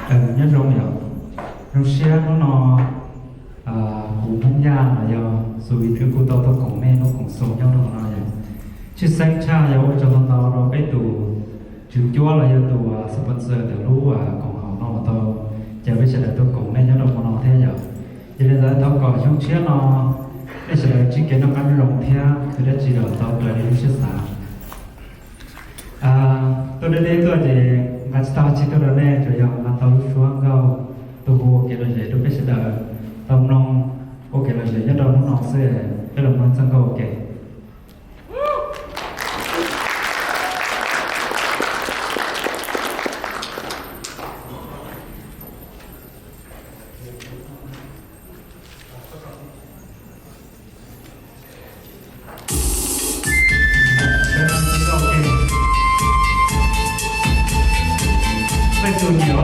Nyob zoo yom, zoo siab hnub no kuv Hmoob Yaj los yog Xu Vim Thwb kuj tau tuaj koom nej lub koom xoo nyob rau hauv no yom. Tshwj xeeb tshaj yog ua tsaug ntau ntau rau peb tus tswv ncuab los yog tus sponsor ntawm lub koom haum no uas tau caw peb sawv daws tuaj koom nej nyob rau hmo no thiab yom. Yog li ntawd thov kom xyoo tshiab no nej sawv daws ntsib kev noj qab nyob zoo thiab khwv dab tsi los tau raws li lub siab xav. Tuaj deb deb tuaj ces nqa tsis tau dab tsi tuaj rau nej, tsuas yog nqa tau lub suab nkauj tuaj hu ua kev lom zem rau peb sawv daws tau mloog, ua kev lom zem nyob rau hnub no xwb. Peb los mloog txoj nkauj ua ke. Peb cov niam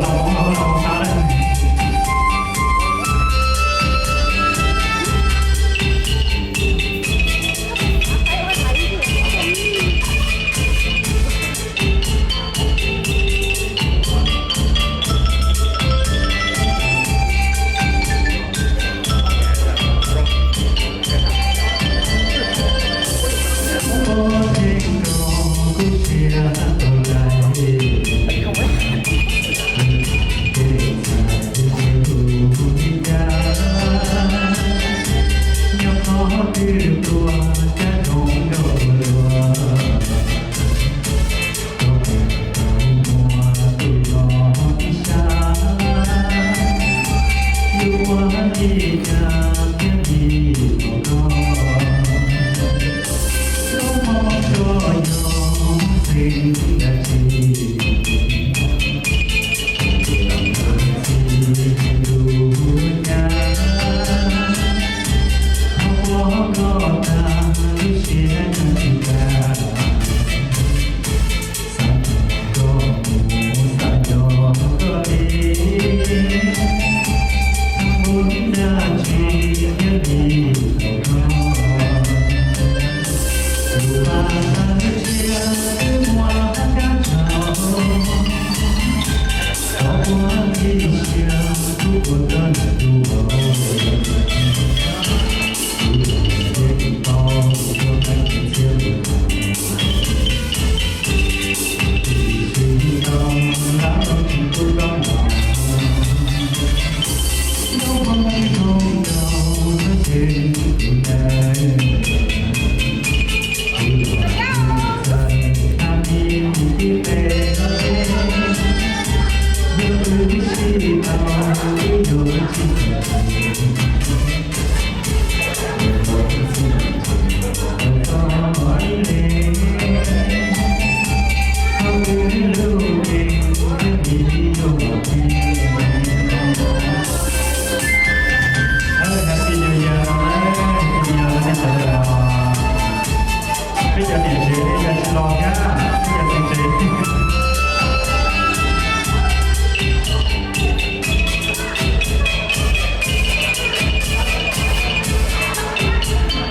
tsev nej tsis los thiab, peb cov txiv tsev.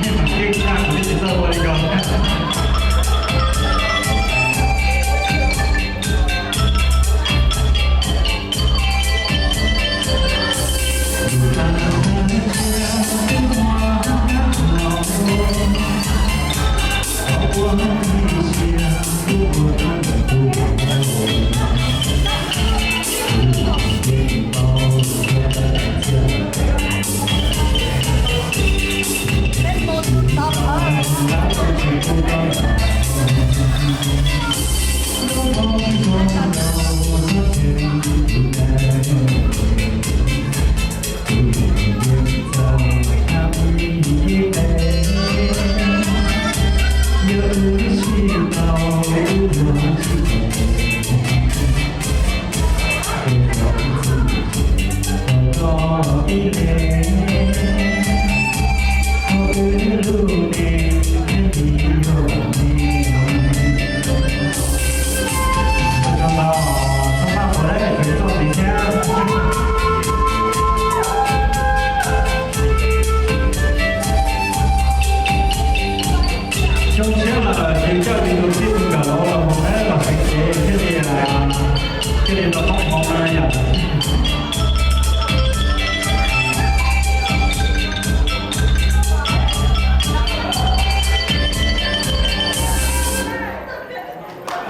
Nej mam keej tag kuv thiaj tsis txawj ua li ko. Xyoo tshiab lawm ces coj tus tij tus nkawm los mus los mus thiab los seev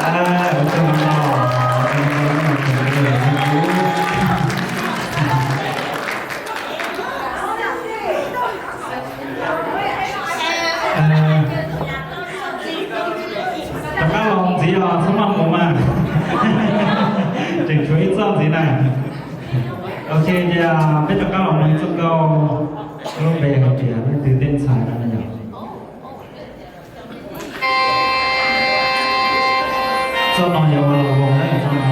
Ua tsaug ntau, ua tsaug ntau, ua tsaug ntau. Rov qab los ntxiv os, txhob maj mus mas. Tseem tshuav ib txoj ntxiv na. Ok, ces peb rov qab los mloog ib txoj nkauj lub npe hais tias leej twg tej ntxhais no yom. Txoj no yog ua los vos na, txoj no.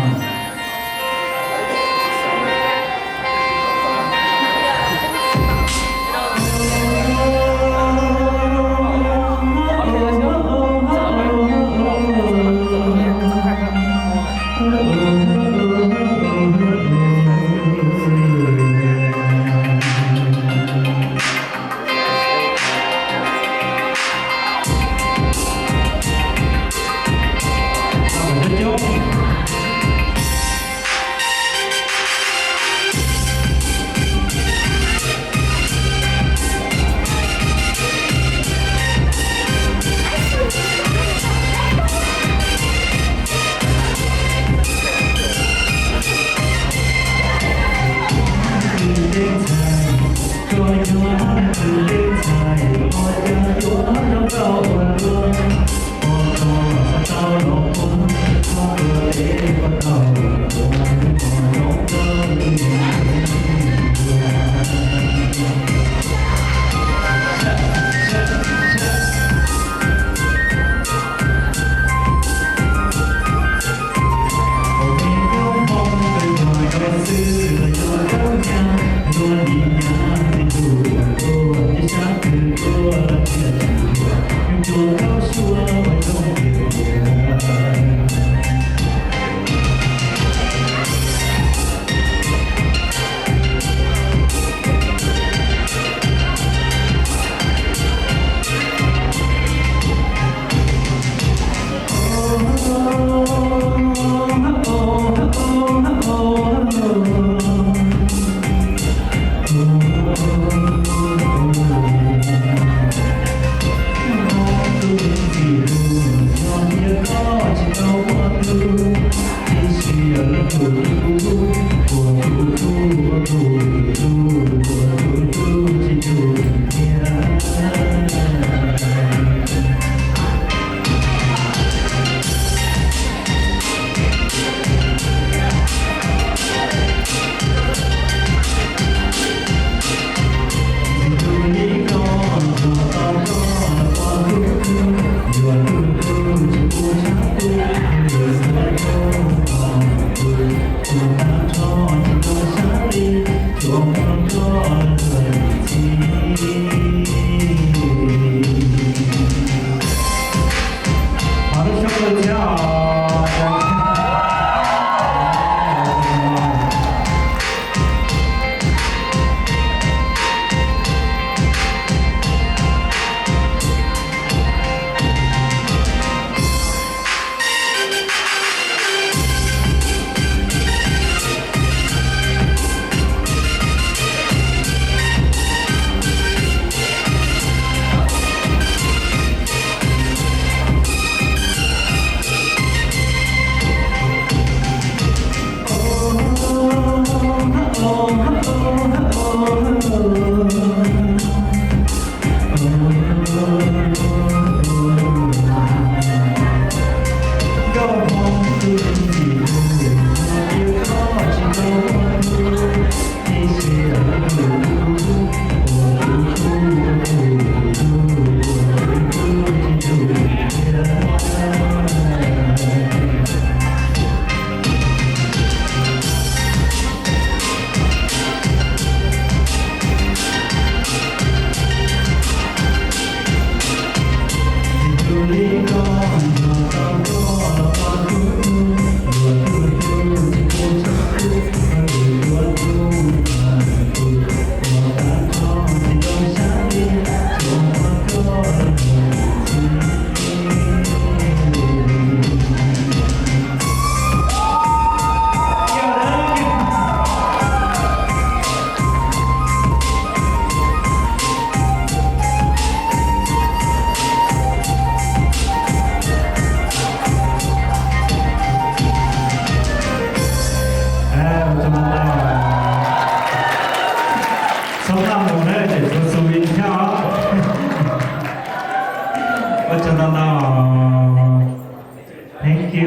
Thank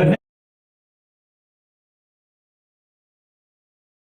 you.